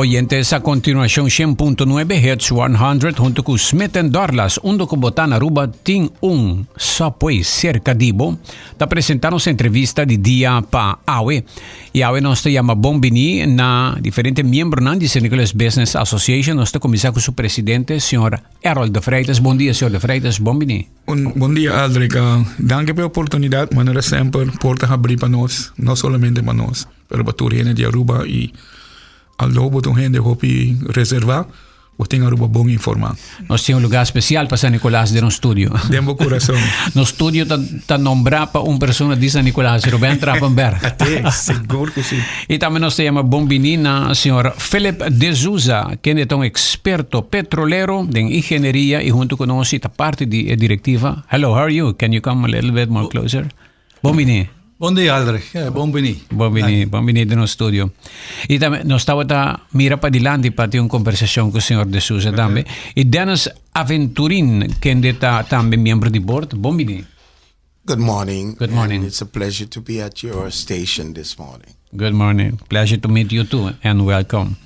Oyentes, a continuacion 100.9 Hits 100 hunto cu Smith Dorlas, unda cu bo ta na Aruba tin un Subway cerca di bo, ta presenta nos entrevista di dia pa awe. Y awe nos ta yama bon bini na diferente miembronan di San Nicolas Business Association. Nos ta cuminsa cu su presidente, señor Errol de Freitas. Bon dia, señor de Freitas, bon bini. Un bon dia, Aldrich. Danki pa e oportunidad. Manera semper, porta habri pa nos, no solamente pa nos, pero pa tur hende di Aruba y aldo bo ta un hende hopi reserva, bo tin Aruba bon informa. Nos tin un lugar special pa San Nicolas den nos studio. Den bo curason. Nos studio ta nombra pa un persona di San Nicolas, Ruben Trapenberg. Ate, sigur cu si. Y tambe nos ta yama bon bini na señor Philip de Souza, kende ta un experto petrolero den ingenieria y hunto cu nos y ta parti di e directiva. Hello, how are you? Can you come a little bit more closer? Bon bini. Bon dia, Aldrich. Eh, bon bini. Bon bini, bon bini den nos studio. Y tambe nos tabata mira padilanti pa tin un conversacion cu señor De Souza tambe. Y Dennis Aventurin, kende ta tambe miembro di board. Bon bini. Good morning. Good morning. And it's a pleasure to be at your station this morning. Good morning. Pleasure to meet you too and welcome.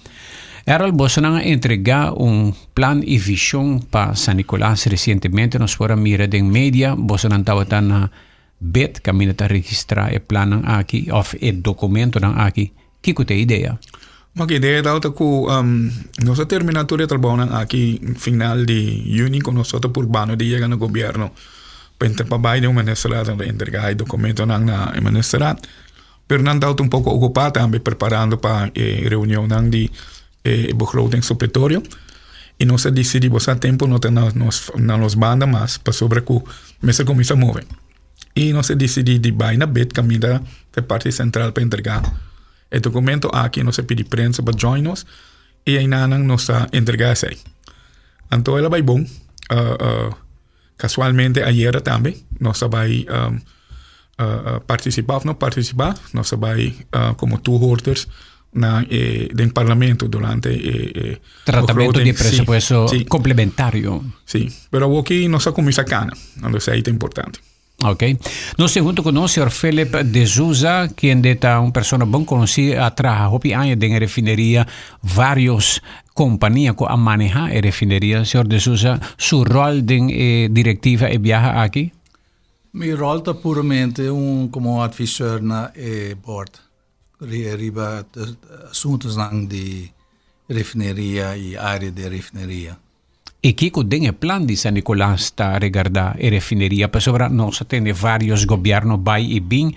Errol, bosonan a entrega un plan y vision pa San Nicolas recientemente. Nos por a mira den media, bosonan tabata na bed caminda ta registra e plannan aki of e documentonan aki. Kico ta e idea? Ma ki idea ta cu nos a termina tur e trabounan aki final di juni cu nos ta purbando di yega na gobierno pa pa bay den un ministerat pa entrega e documentonan na e ministerat. Pero nan tabata un poco ocupa tambe preparando pa e reunionnan di e begroting supletorio y nos a dicidi bo sa tempo no ta na nos na nos banda mas pasobra cu mester cuminsa move. Y nos a dicidi di bay na bed caminda ta e parti central pa entrega e documento aki. Nos a pidi prensa pa join nos y aynanan nos a entrega esey. Anto el a bay bon. Casualmente ayera tambe nos a bay participa of no participa, nos a bay como toehoorders na e den parlamento durante e Tratamiento di presupuesto complementario. Si, pero awoki nos a cuminsa cana, anto esey ta importante. Ok. Nos tin hunto cu nos señor Philip de Souza, kende ta un persona bon conoci, a traha hopi aña den e refineria, varios compania cu a maneha e refineria. Señor de Souza, su rol den e directiva e biaha aki? Mi rol ta puramente un como adviseur na e board riba asuntonan di refineria y area di refineria. Y kico den e plan di San Nicolas ta regarda e refineria? Pasobra nos a tende varios gobierno bay y bin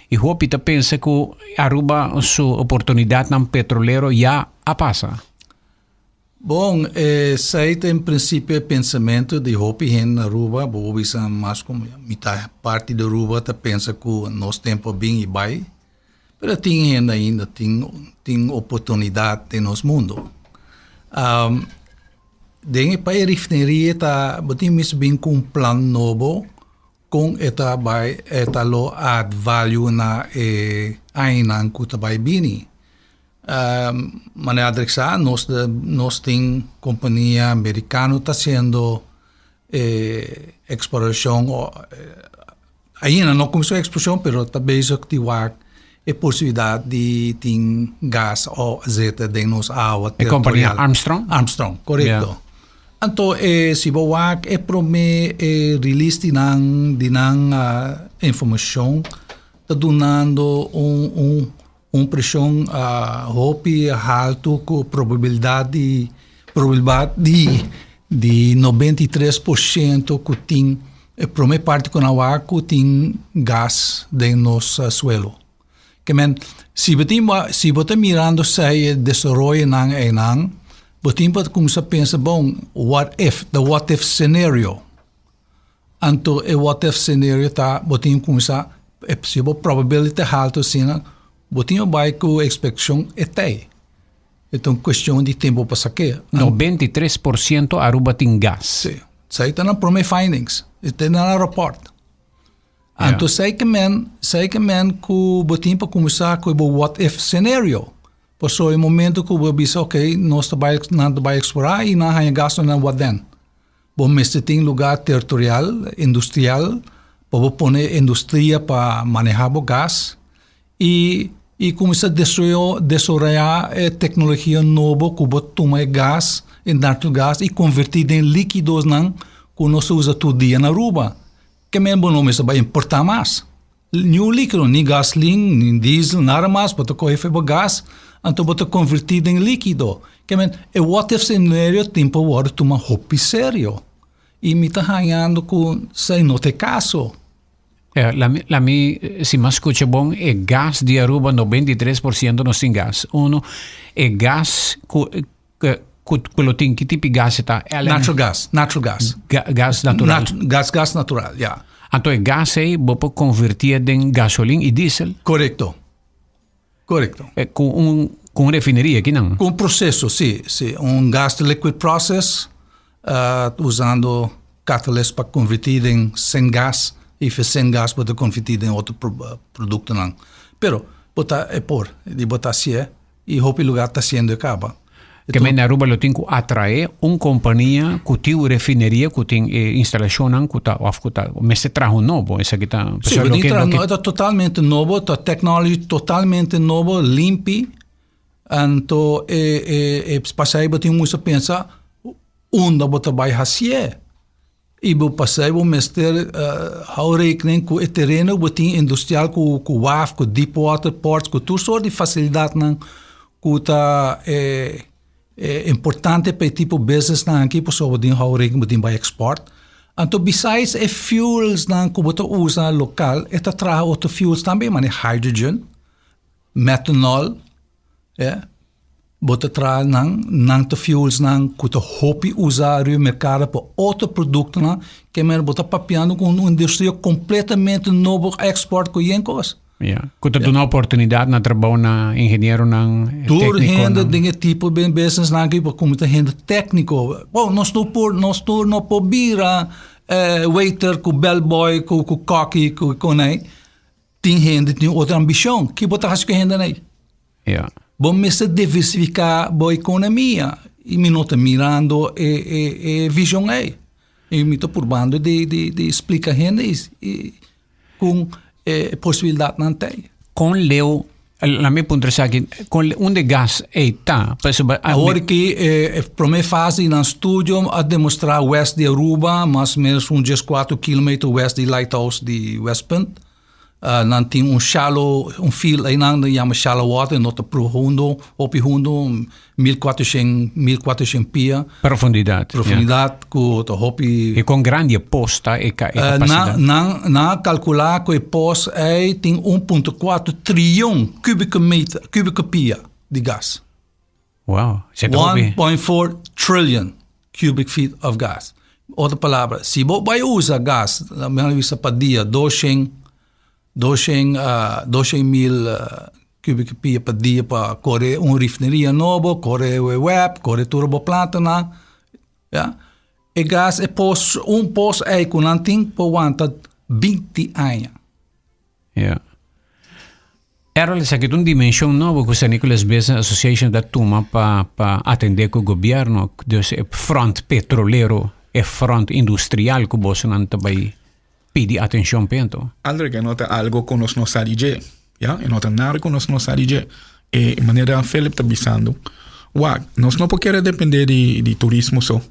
y hopi ta pensa cu Aruba su oportunidadnan petrolero ya a pasa. Bon, esey ta en principio e pensamento di hopi hende na Aruba. Bo por bisa mas cu mitad parti di Aruba ta pensa cu nos tempo a bin y bay. Pero tin hende ainda tin tin oportunidad den nos mundo. Den e pa e refineria ta bo tin mester bin cu un plan nobo con e ta bay e ta lo add value na e añanan cu ta bay bini. Manera Adrick sa nos nos tin compania mericano ta haciendo e exploracion Ainda no cuminsó explosion pero ta bezig di wak e posibilidad di tin gas o azeta den nos awa E compania territorial. Armstrong? Armstrong, correcto. Yeah. Anto e si bo wak e prome e release di nan di nan informacion ta dunando un un un presion hopi halto cu probabilidad di probabilidad di di 93% cu tin e prome parti cu nan wak cu tin gas den nos suelo. Ke men si bo tin si bo ta mirando esei e desaroyonan einan bo tin pa cuminsa pensa bon what if the what if scenario. Anto e what if scenario ta bo tin cuminsa si bo probability ta halto asina bo tin bai cu expectacion e tey. E ta un cuestion di tempo pa saké. 93% Aruba tin gas. Si. Esei ta nan prome findings. E ta nan rapport. Anto esei ke men, esei ke men cu bo tin pa cuminsa cu e bo what if scenario. Pasobra e momento cu bo bisa ok nos ta bai nan ta bai explora y nan haña gas nan what then? Bo mester tin lugar territorial, industrial, pa bo pone industria pa maneha bo gas y. I kuminsá desaroyá e teknologia nobo ku bo tuma e gas, e natural gas, i konvertí den líkidosnan ku nos ta usa tur dia na Aruba. Ke men bo no mester bai importá mas. Niun líkido, ni gaslin, ni diesel, nada mas. Bo ta kohe for bo gas, anto bo ta konvertí den líkido. Ke men e what if scenario tin por wòrdu tuma hopi serio. I mi ta hañando ku esei no ta e kaso. Ja, la mi, si mi a scucha bon, e gas di Aruba 93% nos tin gas. Uno, e gas cu, cu, cu lo tin, ki tipo gas e ta? LN? Natural gas, natural gas. Ga, gas natural. Gas, gas natural, ja. Anto e gas ei bo por converti den gasolin y diesel? Correcto. Correcto. E, cu un, cu un refineria aki nan? Cu un proceso, si, si. Un gas to liquid process, uh, usando catalyst pa converti den syngas y fe syngas bo ta converti den otro pro, eh, productonan. Pero bo ta e por, di bo ta hacié y hopi lugar ta haciendo e caba. Ke men Aruba lo tin ku atraé un kompania ku tin un refineria ku tin e instalashonnan ku ta òf ku ta mester traha un nobo esaki ta Sí, bo tin traha nobo, ta totalmente nobo, ta technology totalmente nobo, limpi, anto e e e pasai bo tin mucha pensa unda bo ta bai hasié. I bo pasai bo mester hou rekening ku e tereno bo tin industrial ku ku waf, ku deep water ports, ku tur sort di fasilidatnan ku ta importante pa e tipo businessnan aki pasobra bo tin hou rekening bo tin bai export. Anto besides e fuelsnan ku bo ta usa lokal e ta traha otro fuels tambe manera hydrogen, methanol. Ya. Bo ta traha nan, nan ta fuels nan ku ta hopi usa riba merkado pa otro produktonan, ke manera bo ta papiando ku un industria kompletamente nobo export ku yen kos. Ya, ku ta duna oportunidat na trabou na ingenieronan, Tur hende den e tipo di business nan aki por kuminsá hende tékniko. Bo, nos no por, nos tur no por bira waiter ku bellboy ku ku kòki ku konai. Tin hende tin otro ambishon. Ki bo ta hasi ku e hendenan ei? Ja. Bo mester diversifiká bo ekonomia. I mi no ta mirando e, e, e vishon ei. I mi ta purbando di, di, di splika hende i, i kon e posibilidatnan ta ei. Kon leu, laat mi puntra esaki, kon unda e gas ei ta? Pasobra Awor ki e, e promé fase di nan studio a demostrá west di Aruba, mas o menos un 14 kilometer west di Lighthouse di Westpunt. Nan tin un shallow, un field einan nan yama shallow water, no ta prohundo, hopi hundo, 1400, 1400 pia. Profundidat. Profundidat ku ta hopi. I kon grandi e pos ta e kapasidat? Nan, nan a kalkulá ku e pos ei tin 1.4 trion kubike meter, kubike pia di gas. Wow, esei ta hopi. 1.4 trillion cubic feet of gas. Otro palabra, si bo bai usa gas, mi a bisa pa dia 200, 200, 200 mil cubic pia pa dia pa kore un refineria nobo, kore e web, kore tur bo plantanan, ya. E gas, e pos, un pos ei ku nan tin por wanta 20 aña. Ja. Errol, esaki ta un dimension nobo ku San Nicolas Business Association ta tuma pa pa atende ku gobierno, dus e front petrolero, e front industrial ku bosonan ta bai pidi atencion p'e anto. Aldrich, e no ta algo ku nos no sa di dje, ya, e no ta nada ku nos no sa di dje. E manera Philip ta bisando, wak, nos no por kere depende di di turismo so.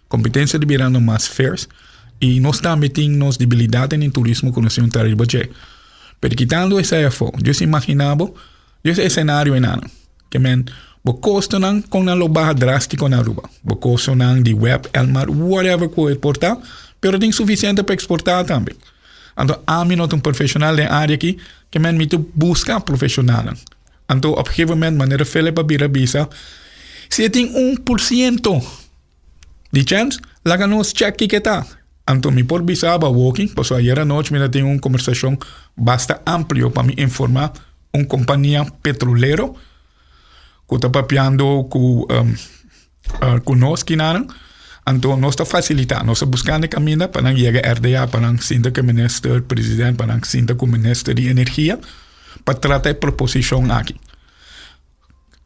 Competencia ta birando mas fierce y nos tambe tin nos debilidad den turismo cu nos tin un ta riba dje. Pero kitando esey afo, just imagina bo, just e escenario enanan. Ke men, bo costonan con nan lo baha drastico na Aruba. Bo costonan di web, Elmar, whatever cu e por ta, pero tin suficiente pa exporta tambe. Anto ami no ta un profesional den area aki, ke men mi ta busca profesionalnan. Anto op gegeven moment, manera Philip a bira bisa, si e tin 1% Di chèns, laga nos chèk kiko e ta. Anto mi por bisa aba awoki, pasobra ayer anochi mi ta tin un kombersashon basta amplio pa mi informá un kompania petrolero ku ta papiando ku ku nos kinanan. Anto nos ta fasilitá, nos ta buskando e kaminda pa nan yega RDA, pa nan sinta ku e minister president, pa nan sinta ku minister di energia pa trata e proposishon aki.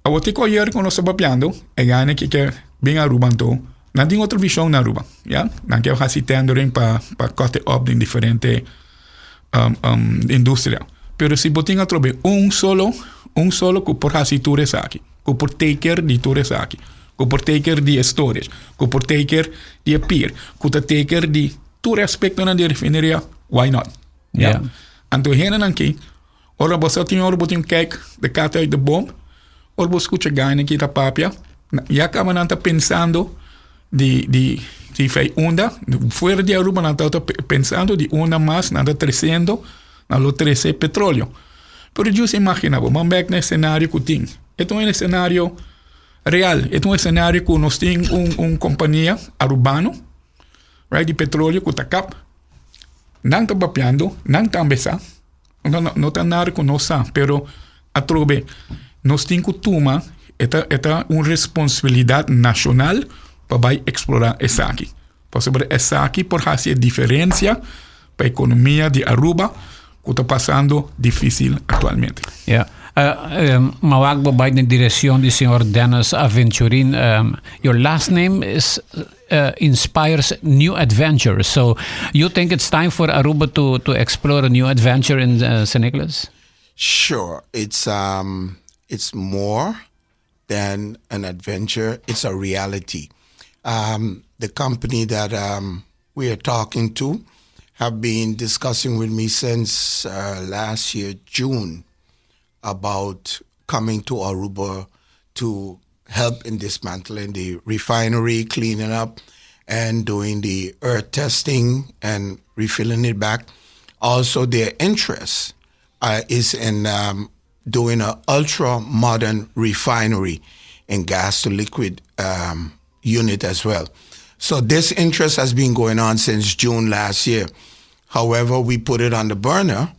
Awor kiko ayer ku nos ta papiando, e gana ki ke bin Aruba anto nan tin otro vishon na Aruba, ya. Nan ke hasi tendering pa pa cut it up den diferente industria. Pero si bo tin atrobe un solo Un solo ku por hasi tur esaki, ku por take care di tur esaki, ku por take care di e storage, ku por take care di e pier, ku ta take care di tur e aspektonan di e refineria, why not? Ja. Anto hendenan ki, ora bo sa tin ora bo tin kijk de kat uit de boom, ora bo skucha gainan ki ta papia, ya kaba nan ta pensando di di di fei unda, fuera di Aruba nan ta pensando di unda mas nan ta tresiendo, nan lo trese petroleo. Pero just imagina bo, ban bek na e scenario ku tin. E ta un escenario real, e ta un escenario ku nos tin un un kompania arubano, right, di petroleo ku ta kap. Nan ta papiando, nan tambe sa, no no ta nada ku nos sa, pero atrobe nos tin ku tuma e ta e ta un responsabilidat nashonal pa bai eksplorá esaki. Pasobra esaki por hasi e diferensia pa ekonomia di Aruba ku ta pasando difísil aktualmente. Ja. Uh, um, mawag bo bai den direccion di señor Dennis Aventurin. Um, your last name is uh, inspires new adventures. So you think it's time for Aruba to, to explore a new adventure in uh, St. Nicholas? Sure. It's, um, it's more than an adventure. It's a reality. Um, the company that um, we are talking to have been discussing with me since uh, last year, June, about coming to Aruba to help in dismantling the refinery, cleaning up, and doing the earth testing and refilling it back. Also, their interest uh, is in um, doing an ultra modern refinery and gas to liquid um, unit as well. So this interest has been going on since June last year. However, we put it on the burner,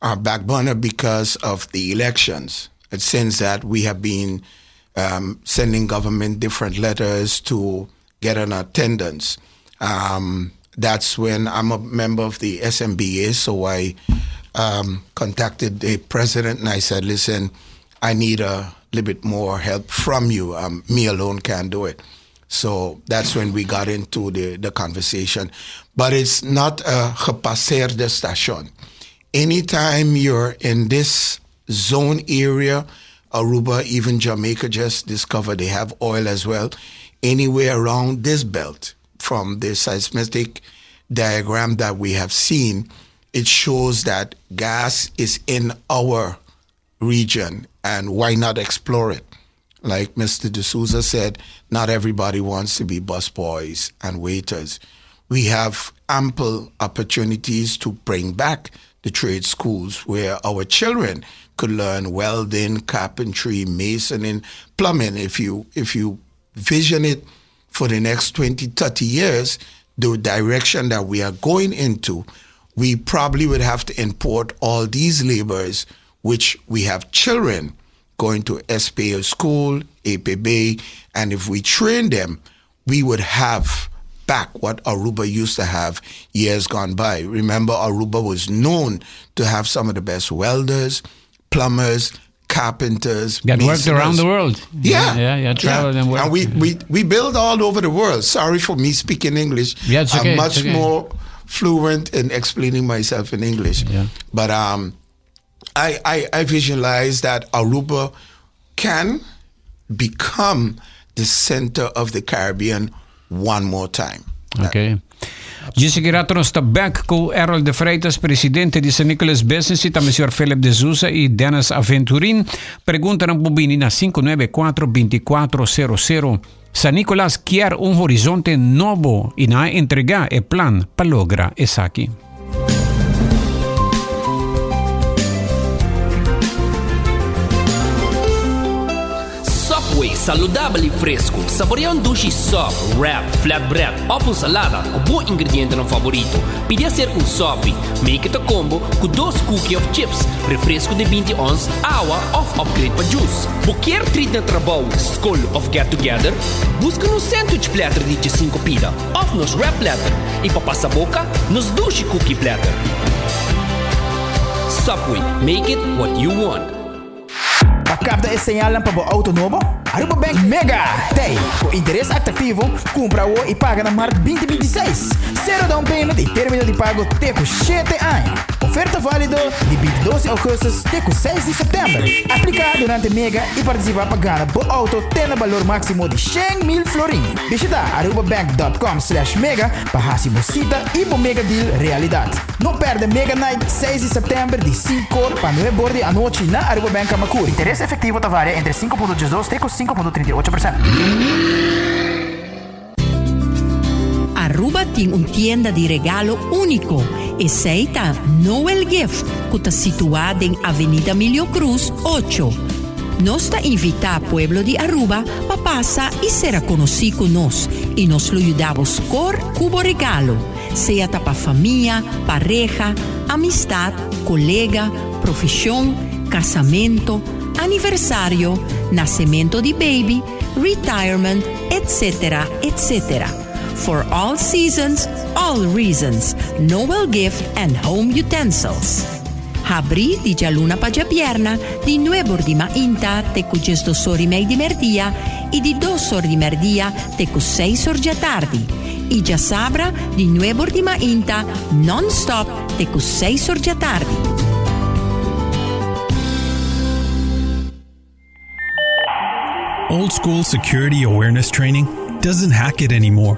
our back burner, because of the elections. And since that, we have been um, sending government different letters to get an attendance. Um, that's when I'm a member of the SMBA, so I um, contacted the president and I said, listen, I need a little bit more help from you. Um, me alone can't do it. So that's when we got into the, the conversation. But it's not a gepasseerde station. Anytime you're in this zone area, Aruba, even Jamaica just discovered they have oil as well. Anywhere around this belt, from the seismic diagram that we have seen, it shows that gas is in our region and why not explore it? Like Mr. D'Souza said, not everybody wants to be busboys and waiters. We have ample opportunities to bring back the trade schools where our children could learn welding, carpentry, masoning, plumbing. If you if you vision it for the next 20, 30 years, the direction that we are going into, we probably would have to import all these laborers, which we have children going to SPA school, APB, and if we train them, we would have back what Aruba used to have years gone by. Remember, Aruba was known to have some of the best welders, plumbers, carpenters. That worked around the world. Yeah. Yeah, yeah, traveled and worked. And we, we, we build all over the world. Sorry for me speaking English. Yeah, it's okay, I'm it's much okay. more fluent in explaining myself in English. Yeah. But um, I, I, I visualize that Aruba can become the center of the Caribbean one more time. Ok. Djis rato nos ta back cu Errol de Freitas, presidente di San Nicolas Business y tambe señor Philip de Souza y Dennis Aventurin. Preguntanan por bini na 594-2400. San Nicolas kier un horizonte nobo y nan a entrega e plan pa logra esaki. Subway, saludabel y fresco. Saborea un dushi sub, wrap, flatbread of un salada cu bo ingredientenan favorito. Pidi acerca un sopi. Make it a combo cu dos cookie of chips, refresco di binti ons, awa of upgrade pa juice. Bo kier treat na trabou, scol of get together? Busca nos sandwich platter di djesinco pida of nos wrap platter y pa pasa boca, nos dushi cookie platter. Subway, make it what you want. Bo a capta e señalnan pa bo auto nobo? Aruba Bank Mega Day cu interes atractivo, cumpra awo y paga na maart 2026. Cero down payment y termino di pago te cu shete aña. Oferta valido di 22 di augustus te cu 6 di september. Aplica durante Mega y participa pa gana bo auto te na balor maximo di 100,000 florin. Bishita arubabank.com slash mega pa haci bo cita y bo mega deal realidad. No perde Mega Night 6 di september di 5 or pa 9 or di anochi na Aruba Bank Camacuri. Interes efectivo ta varia entre 5.12 te cu 5.38%. Aruba tin un tienda di regalo unico, esey ta Noel Gift cu ta situa den Avenida Milio Cruz ocho. Nos ta invita pueblo di Aruba pa pasa y sera conoci cu nos y nos lo yuda bo score cu bo regalo, sea ta pa famia, pareha, amistad, colega, profesion, casamento, aniversario, nacemento di baby, retirement, etc. Etc. For all seasons, all reasons, Noel Gift and Home Utensils. Habri di djaluna pa djabierna di nuebor di mainta te ku djesdosor i mei di merdia i di dosor di merdia te ku seisor djatardi i djasabra di nuebor di mainta non-stop te ku seisor djatardi. Old school security awareness training doesn't hack it anymore.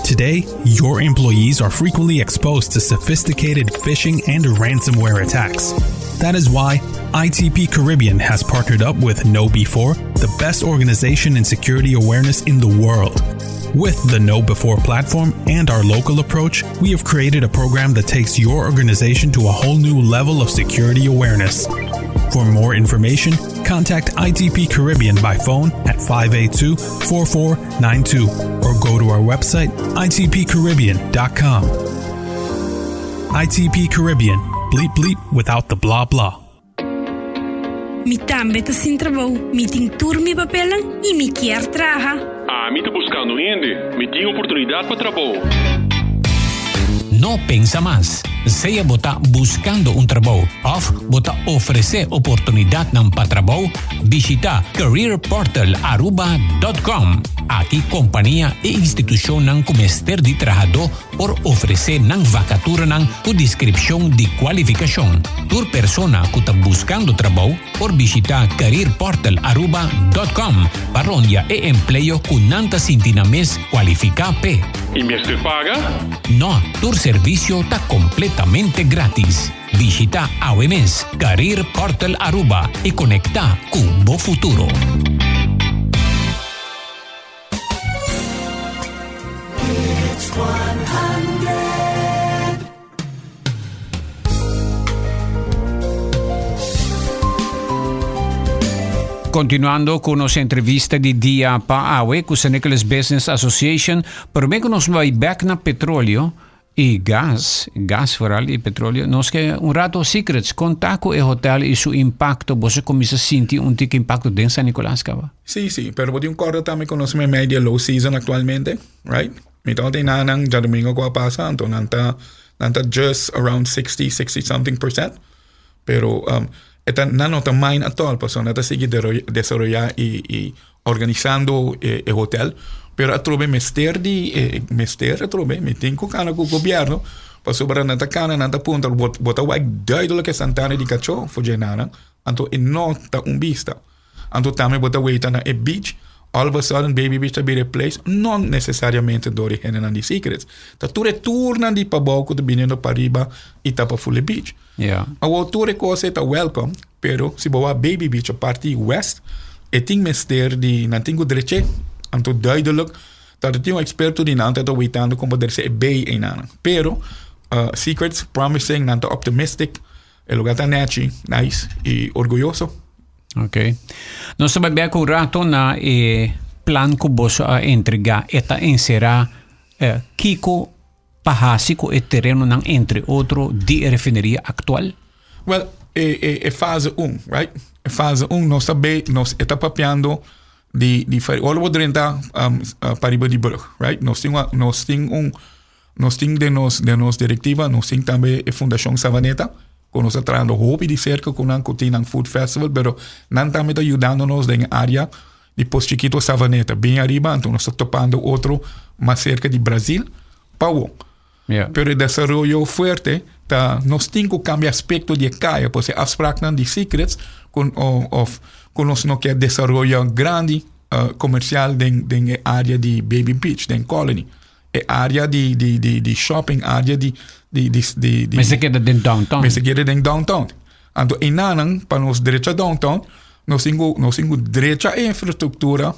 Today, your employees are frequently exposed to sophisticated phishing and ransomware attacks. That is why ITP Caribbean has partnered up with KnowBe4, the best organization in security awareness in the world. With the KnowBe4 platform and our local approach, we have created a program that takes your organization to a whole new level of security awareness. For more information, contact ITP Caribbean by phone at 582 4492 or go to our website itpcaribbean.com. ITP Caribbean, bleep bleep without the blah blah. Mi tambe ta sin trabou, mi tin tur mi papelnan y mi kier traha. Ami ta buscando hende, mi tin oportunidad pa trabou. No pensa mas. Sea bo ta buscando un trabou of bo ta ofrece oportunidadnan pa trabou, bishita careerportalaruba.com. Aki compania y institucionnan cu mester di trahadó por ofresé nan vakaturanan ku deskripshon di kualifikashon. Tur persona ku ta buskando trabou por bishitá careerportalaruba dòt kòm pa rondia e empleo ku nan ta sinti nan mes kualifiká p'e. I mester paga? No, tur servisio ta kompletamente grátis. Bishitá awe mes Career Portal Aruba i konektá ku bo futuro. Continuando cu nos entrevista di dia pa awe cu San Nicolas Business Association, prome cu nos bay back na petroleo y gas, gas vooral y petroleo, nos ke un rato secrets, conta cu e hotel y su impacto, boso cuminsa sinti un tiki impacto den San Nicolas caba? Sí, sí, pero bo tin un corda tambe cu nos mei di low season actualmente, right? Mi tabata tin nan djadomingo cu a pasa, anto nan ta, nan ta just around 60, 60 something percent. Pero um, e ta, nan no ta mine at all, pasobra nan ta sigui desaroya y, y organisando e, e hotel. Pero atrobe mester di, e, mester atrobe, mi tin cu cana cu gobierno, pasobra nan ta cana, nan ta puntra, bo, bo ta wak duidelijk e santana di cacho, for dje nanan, anto e no ta un bista. Anto tambe bo ta weita na e beach, all of a sudden Baby Beach ta bira e place, no necesariamente door e hendenan di Secrets. Ta tur e tournan di pabou cu ta biniendo pariba y ta pa full e beach. Yeah. Awor tur e cos ei ta welcome, pero si bo wak Baby Beach a parti west, e tin mester di, nan tin cu dreche. Anto duidelijk ta tin un experto di nan ta ta weitando con pa dreche e bay einan. Pero uh, Secrets promising, nan ta optimistic, E lugar ta nechi, nice y orguyoso. Ok. Nos ta bai bek un rato na e plan ku boso a entregá. E ta enserá eh, kiko pa hasi ku e terenonan entre otro di e refineria aktual? Well, e, e, e fase 1, right? E fase 1 nos ta be, nos e ta papiando di di ora bo drenta um, uh, pariba di brug, right? Nos tin nos tin un Nos tin den nos den nos directiva, nos tin tambe e Fundacion Savaneta, cu nos ta trahando hopi di cerca cu nan, cu tin nan food festival, pero nan tambe ta yudando nos den e area Di Pos Chikito Savaneta bin ariba, anto nos ta topando otro mas cerca di Brasil pa awo. Pero e desaroyo fuerte ta nos tin cu cambia aspecto di e caya, pues e afspraaknan di secrets cu of cu nos no kier desaroya grandi comercial den den e area di Baby Beach, den Colony. E area di di di di shopping, area di di di di di Mester keda den downtown. Mester keda den downtown. Anto enanan pa nos drecha downtown, nos tin cu nos tin cu drecha e infrastructura,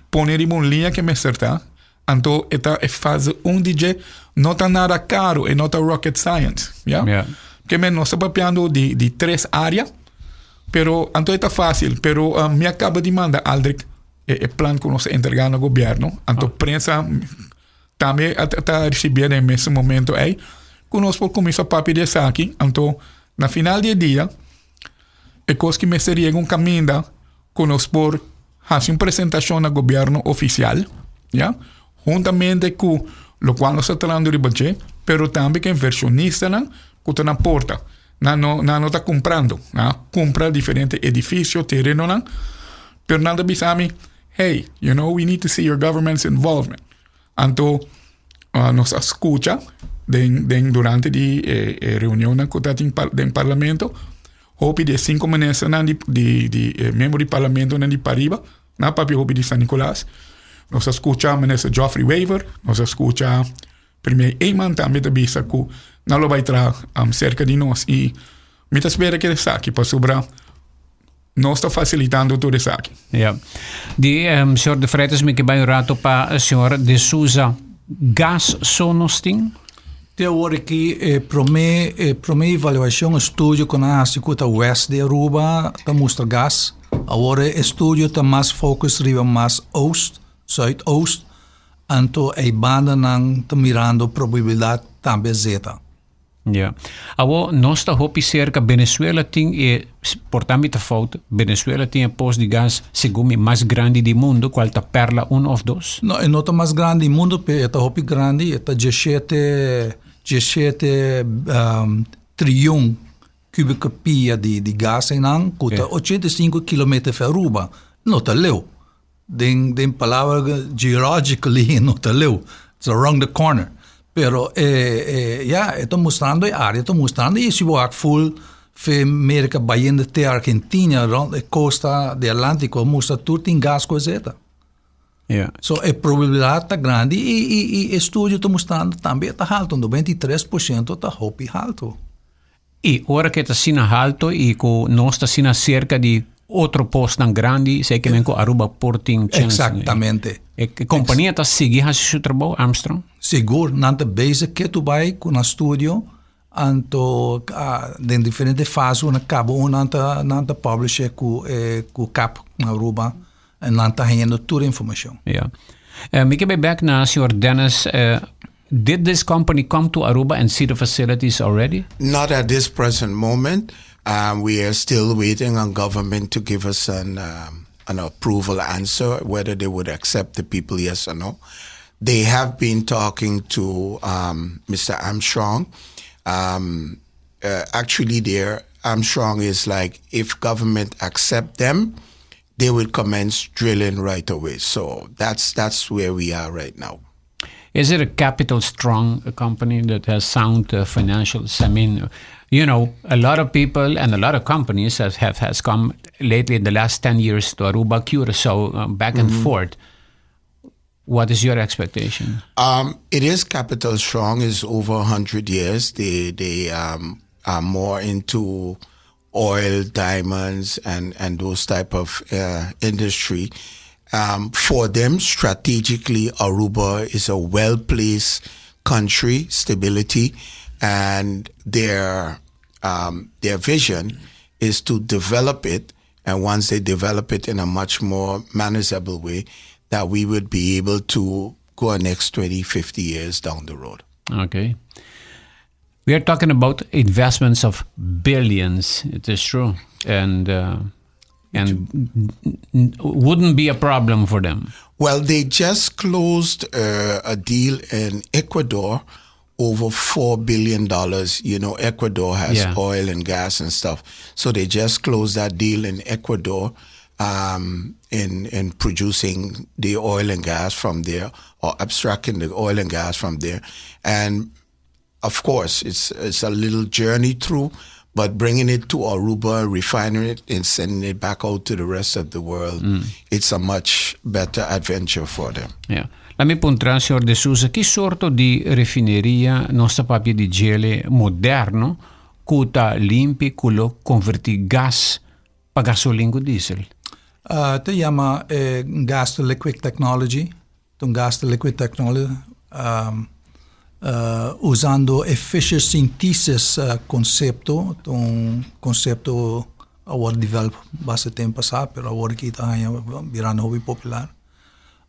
pone riba un liña ke mester ta, anto e ta e fase un di dje, no ta nada caro, e no ta rocket science, ya? Ke men nos ta papiando di di tres area, pero anto e ta facil, pero mi a caba di manda Aldrich e e plan cu nos a entrega na gobierno, anto prensa tambe a ta ricibié den e mesun momento ey, cu nos por cuminsa papia di esaki, anto na final di e dia e cos ki mester yega un caminda cu nos por haci un presentacion na gobierno oficial, ya, huntamente cu locual nos ta trahando riba dje, pero tambe cu inversionistanan cu ta na porta. Nan no, nan no ta cumprando, nan a cumpra diferente edificio, terenonan, pero nan ta bisa mi, hey, you know, we need to see your government's involvement. Anto nos a scucha den, den durante di e, e reunionnan cu ta tin den parlamento, hopi di e cinco ministernan di, di, di e miembro di parlamentonan di pariba, nan a papia hopi di San Nicolas. Nos a scucha minister Geoffrey Wever, nos a scucha Premier Eman tambe ta bisa cu nan lo bay traha cerca di nos y mi ta spera cu esaki pasobra nos ta facilitando tur esaki. Ja. Di um, señor De Freitas, mi ke bai un rato pa señor De Souza. Gas so nos tin? Te awor aki e prome e prome evaluacion estudio cu nan a haci cu ta west di Aruba ta mustra gas. Awor e estudio ta mas focus riba mas oost, zuidoost. Anto ei bandanan ta mirando probabilidad tambe zeta. Ja. Awo nos ta hopi cerca Venezuela tin e por ta mi ta fout Venezuela tin e pos di gas segun mi mas grandi di mundo cual ta Perla 1 of 2? No e no ta mas grandi di mundo pero e ta hopi grandi e ta diesshete diesshete triyon cubico pia di di gas einan cu ta 85 kilometer fi Aruba no ta leu. Den den palabra geologically no ta leu, it's around the corner. Pero e e ya e ta mustrando e area ta mustrando y si bo wak full fe Merca bayendo te Argentina rond e costa di Atlantico mustra tur tin gas cu eseta. Yeah. So e probabilidad ta grandi y y y estudio ta mustrando tambe e ta halto, 93% ta hopi halto. I ora ku e ta asina halto i ku nos ta asina serka di otro posnan grandi, esei ke men ku Aruba por tin chèns. Eksaktamente. E kompania ta sigui hasi su trabou, Armstrong? Sigur, nan ta bezig ketu bai ku nan studio, anto den diferente fase una kaba un nan ta nan ta publish ku e ku kap na Aruba en nan ta hañando tur informashon. Ja. Mi ke bai bèk na señor Dennis. Did this company come to Aruba and see the facilities already? Not at this present moment. Um, we are still waiting on government to give us an, um, an approval answer, whether they would accept the people, yes or no. They have been talking to um, Mr. Armstrong. Um, uh, actually, there Armstrong is like, if government accept them, they will commence drilling right away. So that's that's where we are right now. Is it a capital strong company that has sound uh, financials? I mean, you know, a lot of people and a lot of companies have, have has come lately in the last 10 years to Aruba, Curacao, uh, back and mm -hmm. forth. What is your expectation? Um, it is capital strong. Is over 100 years. They they um, are more into oil, diamonds, and and those type of uh, industry. Um, for them, strategically, Aruba is a well placed country, stability, and their um, their vision is to develop it. And once they develop it in a much more manageable way, that we would be able to go our next 20, 50 years down the road. Okay. We are talking about investments of billions. It is true. And uh, and wouldn't be a problem for them. Well, they just closed uh, a deal in Ecuador over $4 billion. You know, Ecuador has yeah. oil and gas and stuff. So they just closed that deal in Ecuador. um, in in producing the oil and gas from there or abstracting the oil and gas from there. And of course, it's it's a little journey through, but bringing it to Aruba, refining it, and sending it back out to the rest of the world, it's a much better adventure for them. Ja. Laat mi puntra, señor De Souza, ki sorto di refineria nos ta papia di djele moderno ku ta limpi ku lo konvertí gas pa gasolin ku diesel? Ta yama e gas to liquid technology. Ta un gas to liquid technology usando e Fischer Synthesis concepto. Ta un concepto a wòrdu develop basta tempu pasá, pero awor aki ta haña birando hopi popular.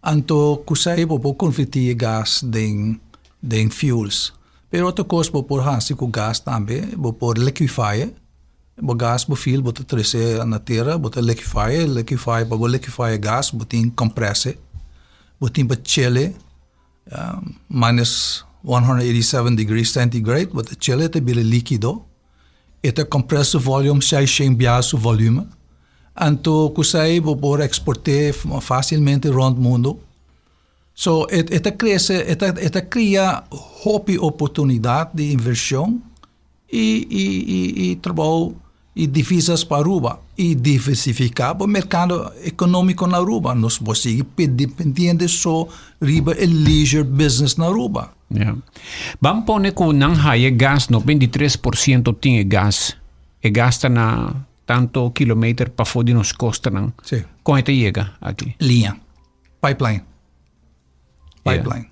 Anto ku esei bo por konvertí e gas den den fuels. Pero otro kos bo por hasi ku gas tambe, bo por liquify e. Bo gas bo fuel bo ta trese na tera, bo ta liquify e, liquify pa bo liquify e gas bo tin compress e, bo tin pa chill e minus 187 degrees centigrade, bo ta chill e ta bira likido. E ta compress su volume seishent biaha su volume. Anto ku esei bo por eksport'é fásilmente rònt mundu. So e e ta krese, e ta e ta kria hopi oportunidat di invershon i i i i trabou i divisas pa Aruba i diversifiká bo merkado ekonómiko na Aruba. Nos por sigui dependiente so riba e leisure business na Aruba. Ja. Ban pone ku nan haya e gas 93% tin e gas. E gas ta na tanto kilometer pafó di nos kostanan. Sí. Kon e ta yega aki? Liña. Pipeline. Pipeline.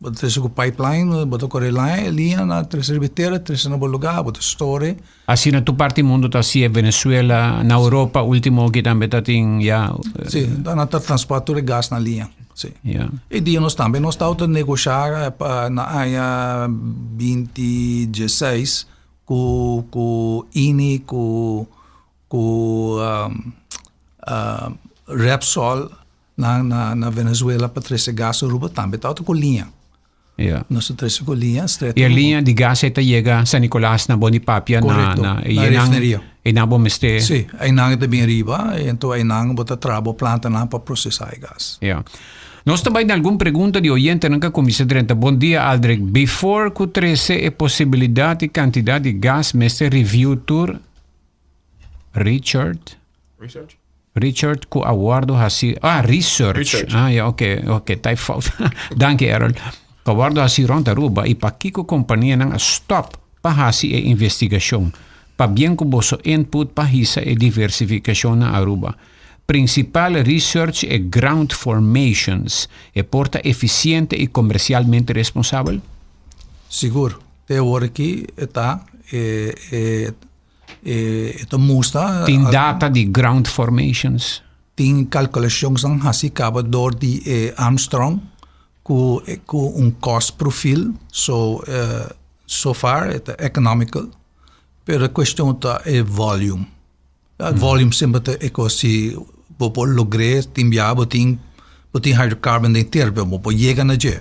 Bo ta trese ku pipeline, bo ta kore liña, liña na trese riba e tera, trese na bo lugá, bo ta store. Asina tur parti mundu ta hasié, Venezuela, na Europa ultimo aki tambe ta tin ya. Sí, nan ta transporta tur e gas na liña, sí. Ya. E dia nos tambe nos tabata negoshá pa na aña binti dieseis ku ku Eni ku ku Repsol na na na Venezuela pa trese gas Aruba tambe tabata ku liña. Ja. Nos ta trese ku liña stret. I e liña di gas ei ta yega San Nicolas na Boni Papia na Correcto, na na refineria. Einan bo mester. Sí, einan e ta bin riba i anto einan bo ta traha bo plantanan pa prosesá e gas. Ja. Nos ta bai na algun pregunta di oyentenan ku a kuminsá drenta. Bon dia Aldrich, before ku trese e posibilidat i kantidat di gas mester review tur Richard. Research? Richard ku a wordo hasi ah research. Research. Ah ja oké oké ta e fout. Danki Errol. Ku a wordo hasi rond Aruba i pakiko kompanianan a stop pa hasi e investigashon. Pabien ku boso input pa hisa e diversifikashon na Aruba. Prinsipal research e ground formations. E por ta efisiente i komersialmente responsabel? Sigur. Te awor aki e ta e e E ta mustra. Tin data di ground formations? Tin kalkulashonsnan hasi kaba dor di e Armstrong ku ku un cost profil so so far e ta economical pero e kuestion ta e volume. E volume semper ta e kos si bo por logr'é tin biaha bo tin bo tin hydrocarbon den tera pero bo por yega na dje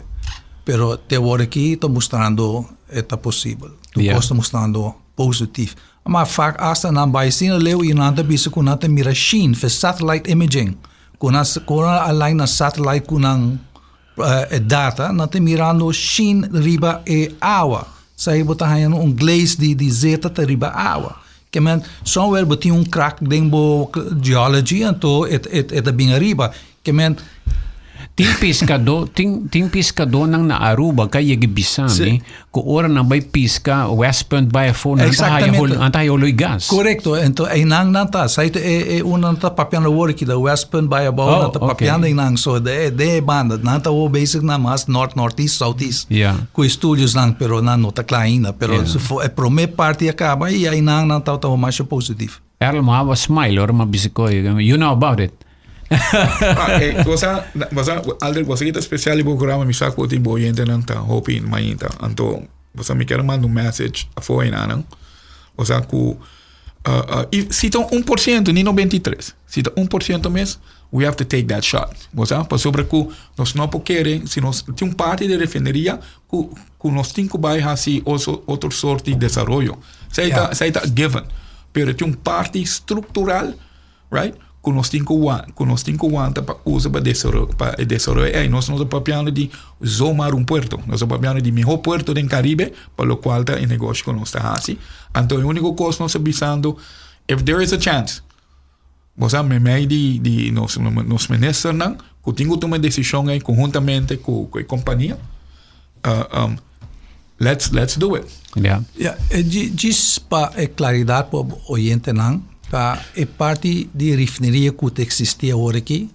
pero te awor aki ta mustrando e ta posibel. Tur kos ta mustrando. Positief. Ma vaak asta nan bai asina leu i nan ta bisa ku nan ta mira sheen fe satellite imaging. Ku nan ku nan align nan satellite ku nan e data, nan ta mirando sheen riba e awa. Sa bo ta haña un glaze di di zeta ta riba awa. Ke men somewhere bo tin un crack den bo geology anto e e ta bin ariba. Ke men. Tin piskadó, tin, tin piskadónan na Aruba ka yega bisa mi ku ora nan bai piska Westpunt bai afó nan ta haya hol, nan ta haya holo i gas. Korekto, ento einan nan ta, sa e e un nan ta papiando awor aki, de Westpunt bai abou nan ta papiando einan, so de de e banda, nan ta awor bezig na mas nort, norteast, southeast ku e studiosnan, pero nan no ta kla ainda, pero e promé parti a kaba i einan nan tabata masha positief. Errol mo haba smile ora mo bisa koe, you know about it. Ah, eh, cosa, cosa, Aldrich, cosa kita especial di programa, mi sa ku tin bo oyente nan ta hopi mainta. Anto, cosa mi quiero manda un message afo nan. O sea ku uh, uh, si ta 1%, ni 93. Si ta 1% mes, we have to take that shot. O sea, pasobra ku nos no por kere, si nos tin un parte de refineria ku ku nos tin ku bai hasi oso otro soort di desaroyo. Zij ta, zij ta given. Pero tin un parte structural, right? ku nos tin ku ku nos tin ku wanta pa usa pa desaroyo pa e desaroyo ei. Nos no ta papiando di zomaar un puerto, nos ta papiando di mihó puerto den Caribe pa lokual ta e negoshi ku nos ta hasi. Anto e úniko kos nos ta bisando, if there is a chance, bo sa meimei di di nos nos ministernan ku tin ku tuma e desishon ei konhuntamente ku ku e kompania, Let's let's do it. Ja. Ja, e djis pa e klaridat pa oyentenan, ta e parti di refineria ku ta eksistí awor aki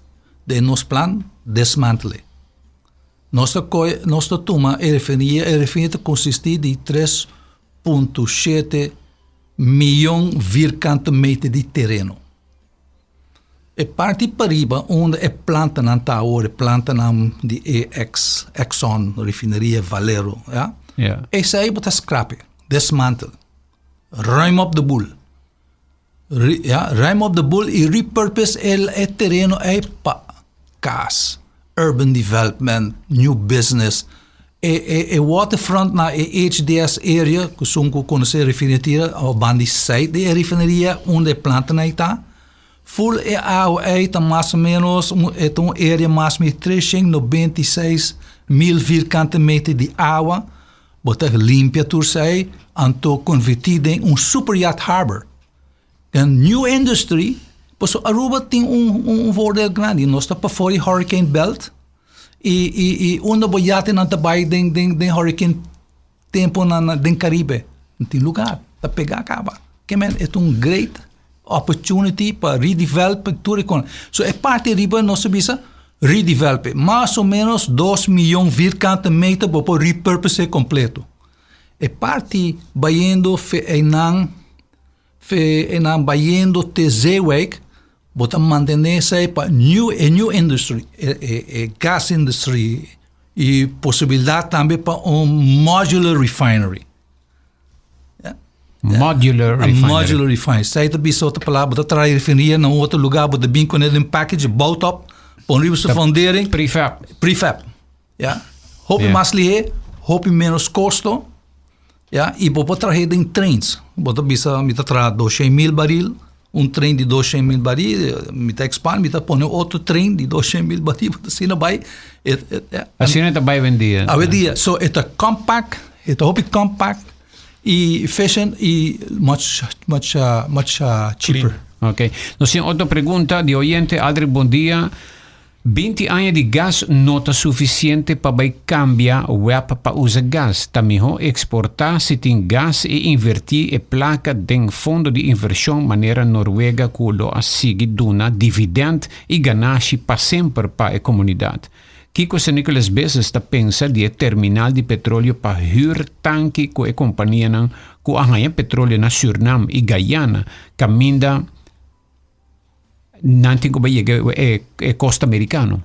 den nos plan, desmantel'é. Nos ta kohe, nos ta tuma e refineria, e refineria ta konsistí di 3.7 miyon vierkante meter di tereno. E parti pariba unda e plantanan ta awor, e plantanan di e ex Exxon refineria Valero, ya. Ja. Esei bo ta scrap e, dismantle. Ruim op de boel. Re, ja, ruim op de boel y repurpose e, e tereno ei pa cas, urban development, new business. E, e, e waterfront na e HDS area, ku sun ku konosé refineria, o bandi site di e refineria unda e plantanan ei ta, Full e awa ei ta mas o menos un e ta un area mas mi 396 mil vierkante meter di awa. Bo ta limpia tur esei, anto konvertí den un super yacht harbor. En new industry, pasobra Aruba tin un un voordeel grandi, nos ta pafó di hurricane belt i i i unda bo yatenan ta bai den den den hurricane tempo na den Caribe, no tin lugar, ta pega caba. Ke men e ta un great opportunity pa redevelop tur e kon. So e parti riba nos ta bisa redevelop. Mas o menos 2 miyon vierkante meter bo por repurpose completo. E parti bayendo fe einan fe einan bayendo te Zeewijk, bo ta mantene esei pa new e new industry, e, e, e gas industry i posibilidat tambe pa un modular refinery. Modular A refinery. Modular refinery. Esei ta bisa otro palabra, bo ta traha refineria na un otro lugá, bo ta bin kuné den package, bouwt op, pon riba su fundering. Prefab. Prefab. Ja. Hopi mas lihé, hopi menos kosto. Ja, i bo por traha den trains. Bo ta bisa mi ta traha 200 mil baril, un train di 200 mil baril, mi ta expand, mi ta pone otro train di 200 mil baril, bo ta asina bai. Et, ja. Asina ta bai awendia. Awendia. So e ta compact, e ta hopi compact i efficient i much much much cheaper. Ok. Nos tin otro pregunta di oyente. Aldrich, bon dia. 20 aña di gas no ta suficiente pa bai cambia WEB pa usa gas. Ta miho exporta si tin gas y inverti e placa den fondo di inversion manera Noruega cu lo a sigui duna dividend y ganashi pa semper pa e comunidad. Kiko San Nicolas Business ta pensa di e terminal di petroleo pa huur tanki cu e companianan cu a haya petroleo na Surinam y Guyana caminda nan tin cu bay yega e, e costa americano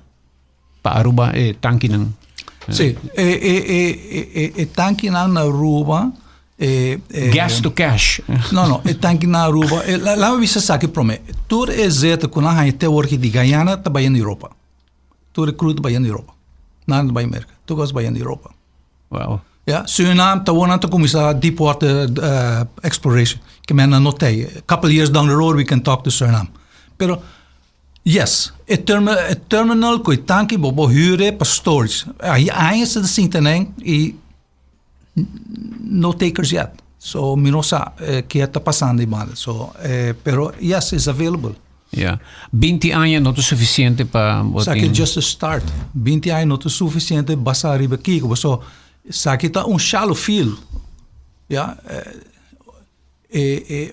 pa Aruba e tankinan? Sí, e tankinan na Aruba e, Gas to cash. No, e tanki na Aruba. Laat me bisa esaki prome. Tur e zeta ku nan haña te awor di Guyana ta bai na Europa. Tur e crude ta bai na Europa. Nan ta bai Amerika. Tur kos bai na Europa. Ja, Suriname ta awor ta kuminsá deep water exploration. Ke men no tei. A couple years down the road we can talk to Suriname. Pero yes, e terminal ku e tanki bo por huur pa storage. Ai aña se ta sinta nen i no takers yet. So mi no sa ke ta pasando ei banda. So, pero yes, it's available. Ja. 20 aña no ta suficiente pa Esaki just a start. 20 aña no ta suficiente basá riba kiko. So, esaki ta un shallow field. Ja,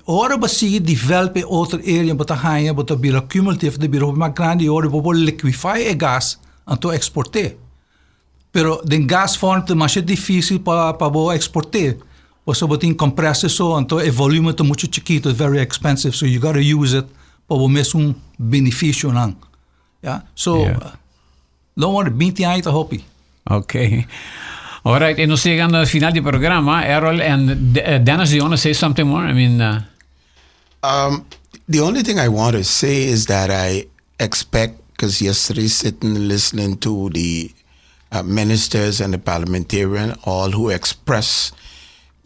ora bo sigui develop e otro area bo ta haña bo ta bira cumulative, ta bira hopi mas grandi i ora bo por liquefy e gas anto export'é. Pero den gas vorm ta masha difícil pa bo export'é. Pasobra bo tin compressor so, anto e volume ta mucho chikito, very expensive, so you gotta use it pa bo mesun beneficionan. Ja, so don't worry, 20 aña ta hopi. Ok. All right, y nos yegando na final di programa. Errol and Dennis, do you want to say something more? I mean, The only thing I want to say is that I expect, because yesterday sitting listening to the ministers and the parliamentarian, all who express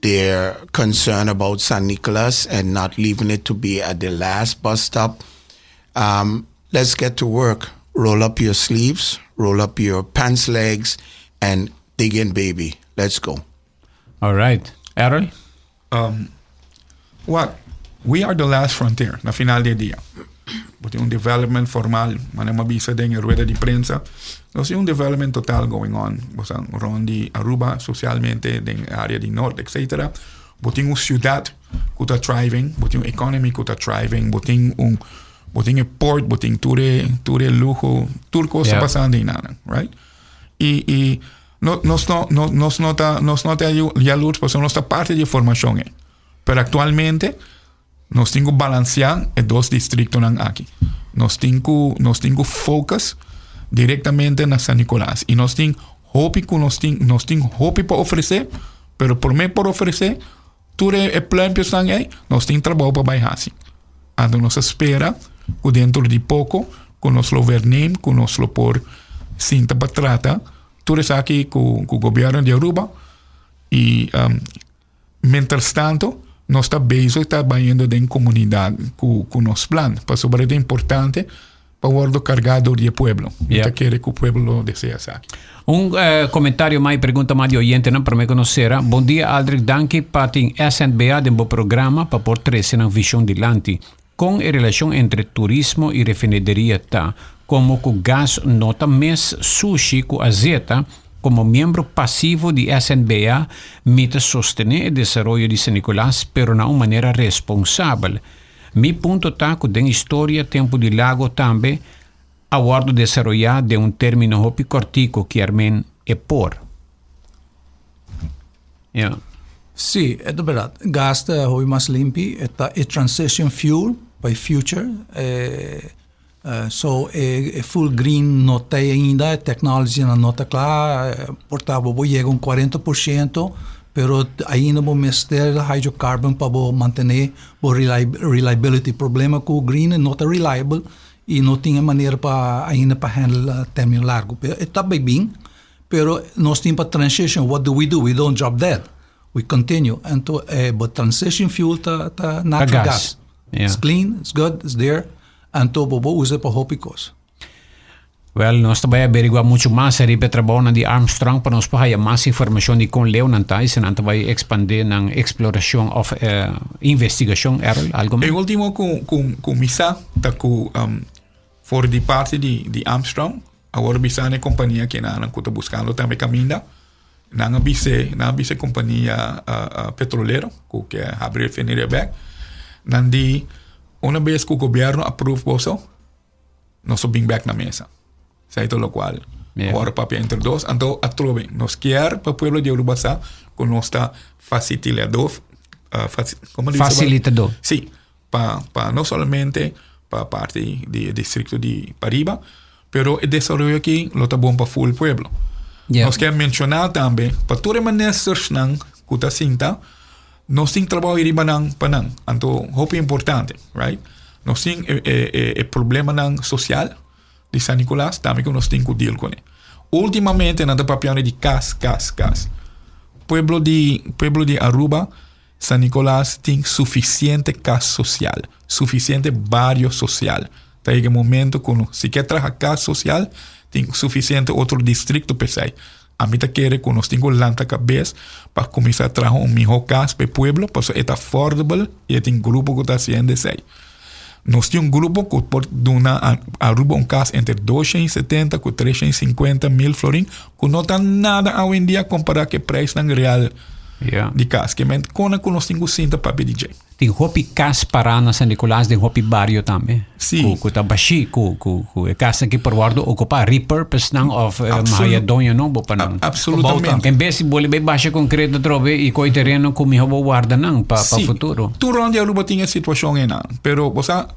their concern about San Nicolas and not leaving it to be at the last bus stop. Let's get to work. Roll up your sleeves, roll up your pants legs, and dig in, baby. Let's go. All right. Errol? What? We are the last frontier, na final di dia. Bo tin un development formal, manera mi a bisa den e rueda di prensa. Nos tin un development total going on, bo sa, rond di Aruba, socialmente, den area di Noord, etc. Bo tin un ciudad cu ta thriving, bo tin un economy cu ta thriving, bo tin e port, bo tin tur e luho, tur cos ta pasando eynan, right? Y no, nos no, no, nos no ta jaloers, pasobra nos ta parti di formacion. Pero actualmente nos tin cu balancea e dos districtonan aki. Nos tin cu focus directamente na San Nicolas. Y nos tin hopi cu nos tin hopi pa ofrece, pero pa mi por ofrece, tur e pluimpjes ey, nos tin trabou pa bay haci. Anto nos ta spera cu dentro di poco, cu nos lo verneem, cu nos lo por sinta pa trata, tur esaki cu gobierno di Aruba y mientras tanto, nos ta bezig ta bayendo den comunidad cu nos plan. Pasobra ta importante pa wordo carga di pueblo. Yeah. Kier cu e pueblo desea esaki. Un comentario mas, pregunta mas di oyente, no, pa mi conoce. Bon dia, Aldrich. Danki pa tin SNBA den bo programa pa por trece nan vision dilanti. Con e relacion entre turismo y refineria ta, como cu gas no ta mes sushi cu azeta, como miembro pasivo di SNBA, mi ta sostene e desaroyo di San Nicolas, pero na un manera responsabel. Mi punto ta cu den historia tempo di Lago tambe a wordo desaroya den un termino hopi cortico kiermen e por. Ja. Si, e ta berdad. Gas ta hopi mas limpi, ta e transition fuel pa future. So e full green no tin ainda, e technology no ta cla, por ta bo yega un 40%, pero ainda bo mester hydrocarbon pa bo mantene bo reliability. Problema cu green no ta reliable y no tin manera pa ainda pa handle termino largo. Pero ta bin, pero nos tin pa transition, what do we do? We don't drop dead. We continue. Anto, but transition fuel ta natural gas. Gas. It's clean, it's good, it's there. Anto bo por usa pa hopi cos. Well, nos ta bay averigua mucho mas riba trabou di Armstrong pa nos por haya mas informacion di con leu nan ta y nan ta bay expande nan exploracion of investigacion. Errol, algo mas? E ultimo cu mi sa, ta cu for di parti di Armstrong, awor bisa e compania cu nan ta buscando tambe caminda, nan a bisa compania petrolero, cu kier habri refineria back, nan di, un bes cu gobierno approve boso, nos ta bin back na mesa. Cierto lo cual. Awor papia entre dos, anto atrobe, nos kier pa pueblo di Aruba sa, cu nos ta facilitador, con dice? Facilitador. Si, pa no solamente pa parti di districto di Pariba, pero e desaroyo aki lo ta bon pa full pueblo. Nos kier menciona tambe, pa tur e ministernan cu ta sinta, nos tin trabou riba nan pa nan. Anto, hopi importante, right? Nos tin e problemanan social di San Nicolas, tambe cu nos tin cu deal cu ne. Ultimamente, nan ta papiando di cas, cas, cas. Pueblo di Aruba, San Nicolas tin suficiente cas social, suficiente bario social. Ta e momento cu si kier traha cas social, tin suficiente otro districto pa esey. Ami ta kere cu nos tin cu lanta cabes pa cuminsa traha un miho cas pa pueblo, pasobra ta affordable y tin grupo cu ta haciendo esey. Nos tin un grupo cu por duna Aruba un cas entre 270 cu 350 mil florin, cu no ta nada hoy en dia compara cu e prijs real di cas. Kiermen cu nos tin cu sinta pa DJ. Tin hopi cas para na San Nicolas, tin hopi bario tambe. Si. Cu ta bashi, cu e cas aki por wordo ocupa, repurpose nan of haya doño nobo pa nan. Absolutamente. En bes di bolbe basha concreto trobe y coy tereno cu miho bo warda nan pa futuro. Tur rond di Aruba tin e situacion ey nan. Pero, bo sa,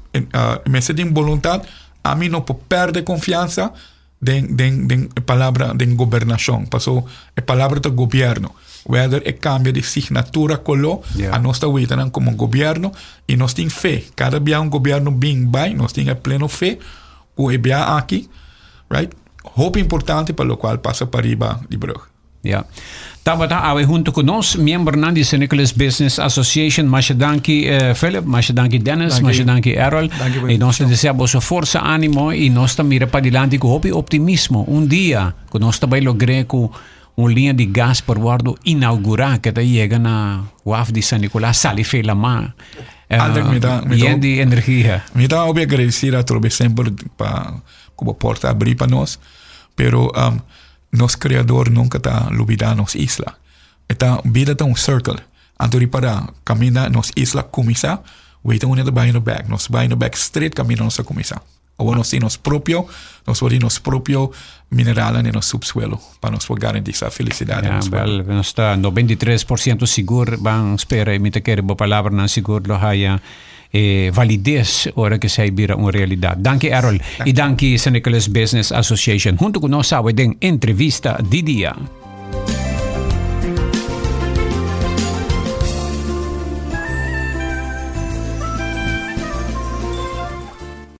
mester tin voluntad, ami no por perde confiansa den palabra den gobernacion. Paso e palabra ta gobierno. Whether e cambia di signatura color, a nos ta weta nan como gobierno y nos tin fe. Cada bia un gobierno bin bay, nos tin e pleno fe cu e bia aki, right? Hopi importante pa locual pasa pariba di brug. Ja. Tabata awe hunto ku nos, miembronan di San Nicolas Business Association. Masha danki eh, Philip, masha danki Dennis, masha danki Errol. Danki pa I nos ta desea boso forsa, ánimo i nos ta mira padilanti ku hopi optimismo. Un dia ku nos ta bai logr'é ku un liña di gas por wòrdu inaugurá ku ta yega na waf di San Nicolas, sali fe lamá. Eh, Aldrich, mi ta- mi ta- yen di energia. Mi ta hopi agradecido atrobe semper pa ku bo porta abrí pa nos, pero um, Nos Creador nunca ta lubida nos isla. E ta, bida ta un circle. Anto ripara, caminda nos isla cuminsa, wei ta unda ta bayendo bek. Nos bayendo bek straight caminda nos a cuminsa. Awor nos tin nos propio, nos por tin nos propio mineralnan den nos subsuelo pa nos por garantisa felicidad den Ja, nos pueblo. wel, nos ta 93% sigur ban spera y mi ta kere bo palabranan sigur lo haya e validez ora cu esey bira un realidad. Danki Errol y danki San Nicolas Business Association hunto cu nos awe den entrevista di dia.